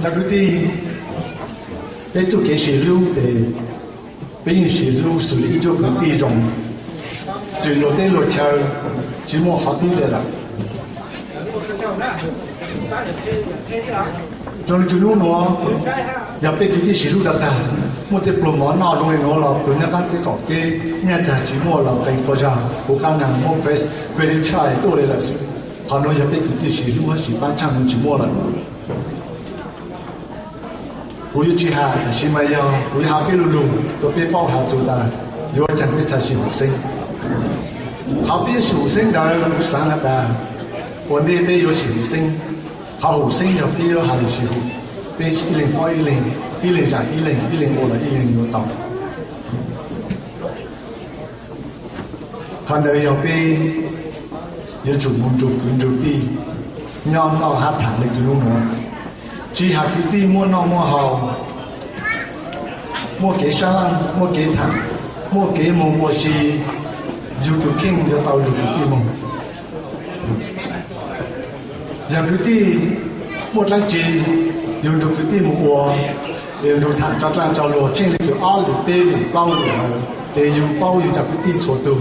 Cov kwv tij, peb txuj kev sib hlub ces peb yeej sib hlub xws li ib cuab kwv tij zoo, xws luag teb luag chaw, tsis muaj qhov twg li lawm. Zoo li hnub nuav, yog peb kwv tij sib hlub tag tag, muaj tej pluag mov noj zoo li nuav los tus nyob qab teb qaum teb, nyob txag tsis muaj los qee quas zag, kuv qab nag muab credit card tuaj li lawm xwb. Qhov nuav yog peb kwv tij sib hlub, sib pab tshaj nuav tsis muaj lawm. Kuv yuav tsis has, tab sis mas yog kuv yuav has peb lu lug rua peb paub has txug tas yuav ua caag peb txhad sib hum xeeb. Qhov peb sib hum xeeb ntawd kuv xaav has tas ua ntej peb yuav sib hum xeeb, qhov hum xeeb yog peb yuav has lug sib hum, peb ib leeg paub ib leeg, ib leeg zam ib leeg, ib leeg ua los ib leeg yuav tau. Qhov ntawd yog peb yuav tsum moog nrug kwv nrug tij nyob noj hab tham le kws lub nuav. Tsis has kwv tij muaj noj muaj haus, muaj kev sab laj, muaj kev tham, muaj kev moog ua si, yug tug kheej yuav tau yug kwv tij moog. Yog kwv tij muaj dlaab tsi, yug nrug kwv tij moog ua, yug nrug tham rov dlaaj rov luag tsheej le kws ob lwm peb lwm plaub lwm lawm, ces yug paub yug cov kwv tij txhua tug,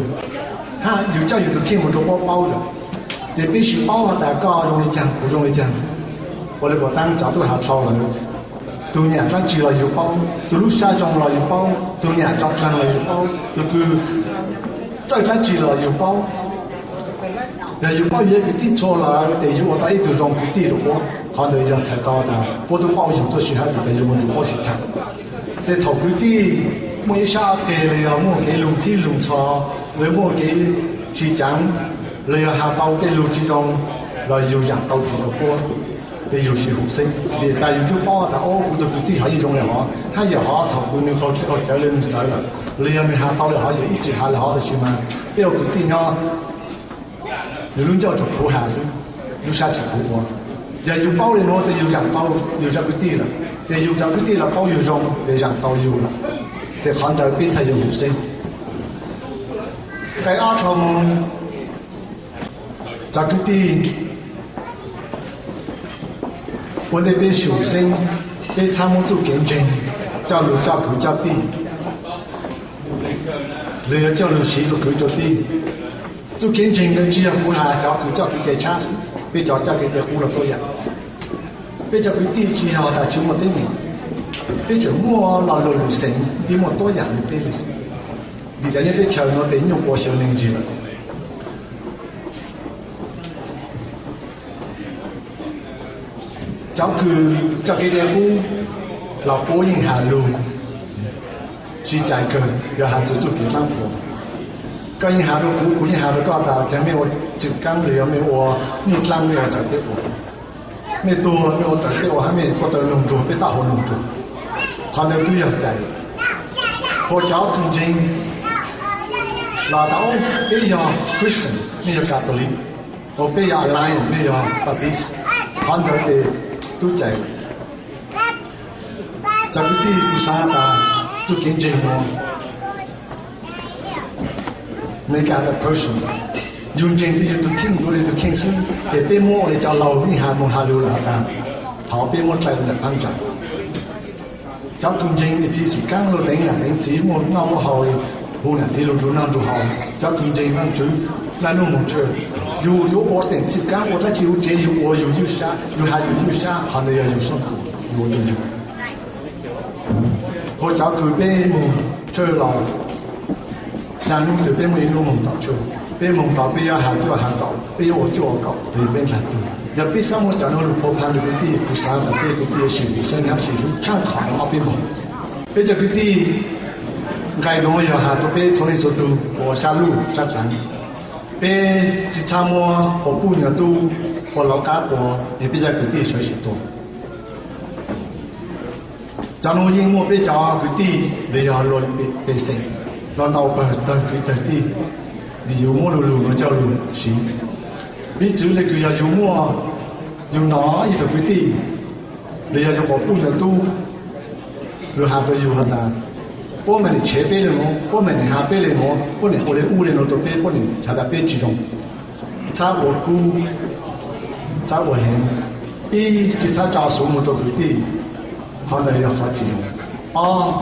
hab yug coj yug tug kheej moog rua puab paub lawm. Ces peb sib paub has tas koj zoo le caag, kuv zoo le caag. Ua le puas taab cov tub has tshau lawm, tug nyam dlaab tsi los yug paub, tug lub sab zoo los yug paub, tug nyam tso dlaag los yug paub, tug kws txawj dlaab tsi los yug paub. Yog yug paub yug kwv tij txhua lawm ces yug ua tau ib tug zoo kwv tij rua puab. Qhov ntawd yog txhais tau tas puab tub paub yug tuab si hab tas yug moog nrug puab sib tham. Ces thaum kwv tij muaj ib sab qeg los yog muaj kev lug txhib lug ntxhov, los muaj kev sib caav, los yog has tau tej lug tsi zoo, los yug zaam tau txim rua puab, ces yug sib hum xeeb. Vim tas yug tub paub tas o kuv tug kwv tij hov yeej zoo le hov, hab yog hov thaum kws nwg qaug dlej qaug cawv le nwg txawv lawm, los yog nwg has tau le hov, yog ib txwm has le hov, tab sis mas peb ua kwv tij nyob nwg lub ncauj tsuas khuv has xwb, lub sab tsis khuv ua. Yog yug paub le nuav ces yug zaam tau yug cov kwv tij lawm, ces yug cov kwv tij los paub yug zoo ces zaam tau yug lawm. Ces qhov ntawd peb txhad yug hum xeeb. Nqe ob dhau moog, cov kwv tij, ua ntej peb sib hum xeeb, peb txhad muab txuj kev ntseeg coj lug coj kwv coj tij, los yog coj lug siv rua kwv rua tij. Txuj kev ntseeg ntawd tsis yog kuv has cov kws coj kev cai tshab xwb, peb cov coj kev cai qub los tuab yaam. Peb cov kwv tij tsis yog tas tsis muaj teeb meem, peb tseem muaj lo lug lug xeem, peb muaj tuab yaam le peb le xwb. Vim tas nyob teb chaws nuav tes nyuj quav xyaw neeg ntsis lawm. Cov kws coj kev cai qub los puab yeej has lug sib cais kawg, yog has txug txuj kev dlaab qhuas. Koj yeej has rua kuv, kuv yeej has rua koj tas caag mej ua txwm kaab los yog mej ua nij dlaab mej ua txawv peb ua, mej tuag los mej ua txawv peb ua hab mej ua tau noog ruag peb taub hau noog ruag. Qhov ntawd twb yog cais. Ua cov kws ntseeg los tas peb yog Christian, mej yog Catholic, ua peb yog Alliance, mej yog Baptist, qhov ntawd tes tub cais. Cov kwv tij, kuv xaav tas txuj kev ntseeg nuav, Amelikas tas person, yug ntseeg rua yug tug kheej ua le tug kheej xwb, ces peb muab ua le cov laug yeej has moog has lug lawm has tas thov peb muab dlai ntawm paab ntsa. Cov kws ntseeg le txiv xwm kaab lug teev nam teev txiv muaj noj muaj haus, hu nam txiv lug nrug noj nrug haus, cov kws ntseeg Vaajtswv, naj nub moog church, yug yuav ua teem xwm kaab ua dlaab tsi huv tsev yug ua yug ywj sab, yug has yug ywj sab, qhov ntawd yog yug sab ntuj, yug ua rua yug. Ua cov kws peb moog church los xyaa nub twg peb muaj ib nub moog tom church, peb moog tau peb yuav has cuaj has kaum, peb yuav ua cuaj ua kaum, peb ntlag tug. Yog peb xaav muab cov nuav lug phua pha rua kwv tij, kuv xaav tas peb kwv tij yuav sib hum xeeb hab sib hlub tshaj qhov nuav ob peb npaug. Peb cov kwv tij, nqai nuav yog has rua peb txhua leej txhua tug uas ua sab luj sab dlaav. Peb tsi txhab muab quas puj nyuas tub ua lawv qab quas es peb cov kwv tij sawv tsi tua. Cov nuav yeej muaj peb cov kwv tij los yog luag pej xeem los ntau pawg tawg kwv tawg tij, vim yug muab lu lug nuav coj lug siv. Piv txwv le kws yog yug muaj, yug nov ib tug kwv tij los yog yug quas puj nyuas tub, lug has rua yug has tas, puab mam li tshev peb le nuav, puab mam li has peb le nuav, puab mam li ua le ub le nuav rua peb, puab mam li has tas peb tsi zoo. Txhab ua kub, txhab ua heev. Ib, tsis txhob tso xov mus rau kwv tij, qhov ntawd yog qhov tsis zoo. Ob,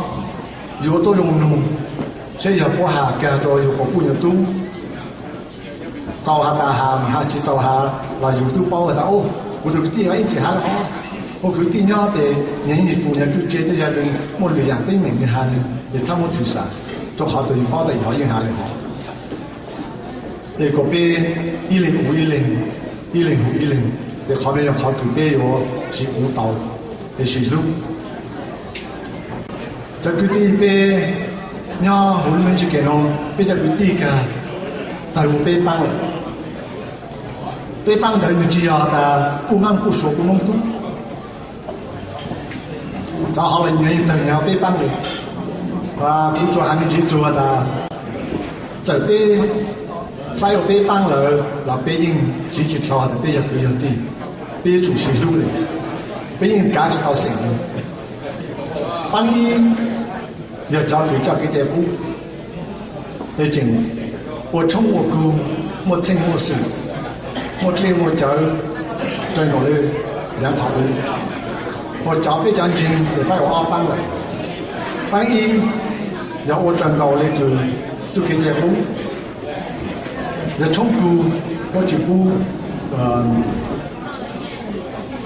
yuav tuaj zoo nug, saib yog puab has kag rau yus qhov puj nyuag tub, txaus has tas has, mas has tsis txaus has los yus twb paub has tas, o, kuv tus kwv tij no ib txwm has li qhov, ua kwv tij nyob ces nyias yeej fus nyias kwj tse, tej zag muaj lwm yam teeb meem nws has nws, ces txhob muab txhwm xam, rau qhov tus yus paub tas yus yeej has li qhov. Es kom peb ib leeg ua ib leeg, ib leeg hu ib leeg, ces qhov no yog qhov kws peb yuav sib hlub tau, es sib hlub. Cov kwv tij peb nyob huv lub me ntsis kev no, peb cov kwv tij kag tawg ua peb paab lawm. Peb paab ntawd nws tsis yog tas kuj maab kuj suav kuj moob tub. Cov hov los nyias yeej tawg nyias peb paab li. Kuv tsuas has me ntsis txug tas, txawm peb faib ua peb paab lawm los peb yeej tsis tsis dhau tas peb yog kwv yog tij, peb yuav tsum sib hlub li, peb yeej kav tsis tau xeem li. Paab ib yog cov kws coj kev cai qub, es tseem ua tshoob ua kug, muaj txheej muaj xwm, muaj dlej muaj cawv, raws nkaus li yav thaum ub. Ua cov peb cov ntseeg ces faib ua ob paab lawm. Paab ib yog ua raws nkaus li kws txuj kev cai qub, yog tshoob kug, puab tsis pub,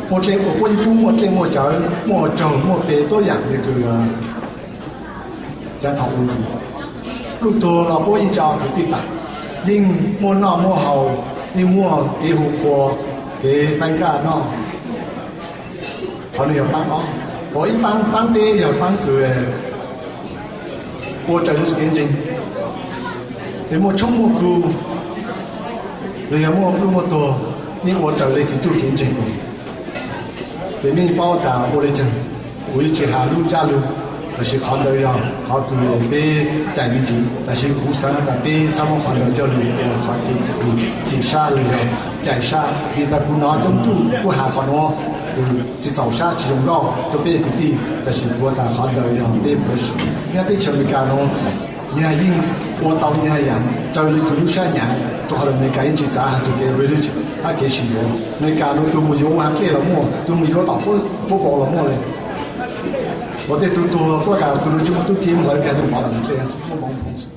muaj dlej, puab yeej pub muaj dlej muaj cawv, muaj ua tsaug muaj pe tuab yaam li kws yav thaum ub. Pluj tuag los puab yeej tso kwv tij pam, yeej muaj noj muaj haus, yeej muaj kev hu qhua, kev faib nkaj noj. Qhov no yog paab ob. Qhov ib paab, paab peb yog paab kws ua raws li txuj kev ntseeg, es muaj tshoob muaj kug, los yog muaj pluj muaj tuag, yeej ua raws li kws txuj kev ntseeg. Ces mej paub tas ua le caag, kuv yeej tsis has lub ntsab lug, tab sis qhov ntawd yog qhov kws peb cais me ntsis, tab sis kuv xaav tas peb txhob muab qhov ntawd coj lug ua qhov txim sab los yog cais sab, vim tas kuv nov coob tug kuj has qhov nuav, kws tsis txaus sab tsis zoo nkauj rau peb kwv tij, tab sis kuv tas qhov ntawd yog peb mus rau sab. Nyob teb chaws Amelikas nuav, nyag yeej ua tau nyag yaam raws li kws lub sab nyam, rau qhov Amelikas yeej tsis txav has txug kev religion hab kev sim yuav. Amelikas nuav tug mus yuav ua haav dlej los muaj, tug mus yuav tom fotball los muaj le. Ua tej tug tuag puab tas tug nuav tsis muaj tub ki hlawv kag tug pov tas dlej, muaj moov